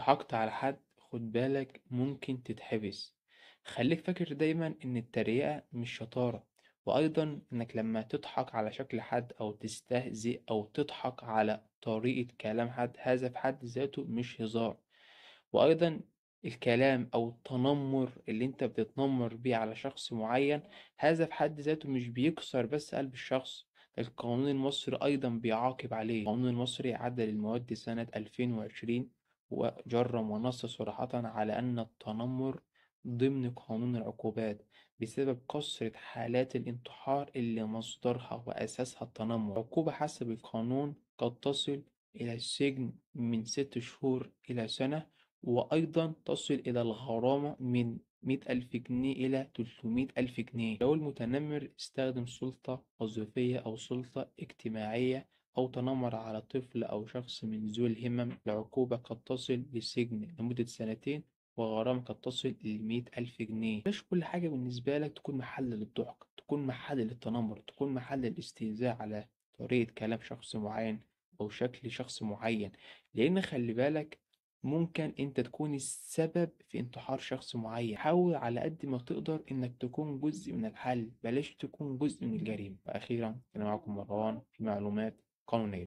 ضحكت على حد خد بالك ممكن تتحبس. خليك فاكر دايما إن التريقة مش شطارة، وأيضا إنك لما تضحك على شكل حد أو تستهزئ أو تضحك على طريقة كلام حد، هذا في حد ذاته مش هزار. وأيضا الكلام أو التنمر اللي أنت بتتنمر بيه على شخص معين، هذا في حد ذاته مش بيكسر بس قلب الشخص، القانون المصري أيضا بيعاقب عليه. القانون المصري عدل المواد سنة 2020 وجرم ونص صراحة على أن التنمر ضمن قانون العقوبات بسبب كثرة حالات الانتحار اللي مصدرها وأساسها التنمر. عقوبة حسب القانون قد تصل إلى السجن من 6 شهور إلى سنة، وأيضا تصل إلى الغرامة من 100,000 جنيه إلى 300,000 جنيه. لو المتنمر استخدم سلطة وظيفية أو سلطة اجتماعية أو تنمر على طفل أو شخص من ذوي الهمم، العقوبة قد تصل للسجن لمدة سنتين وغرامة قد تصل ل100,000 جنيه. مش كل حاجة بالنسبة لك تكون محل للضحك، تكون محل للتنمر، تكون محل للاستهزاء على طريقة كلام شخص معين أو شكل شخص معين، لأن خلي بالك ممكن أنت تكون السبب في انتحار شخص معين. حاول على قد ما تقدر إنك تكون جزء من الحل، بلاش تكون جزء من الجريمة. وأخيرا كان معكم مروان في معلومات قانونية.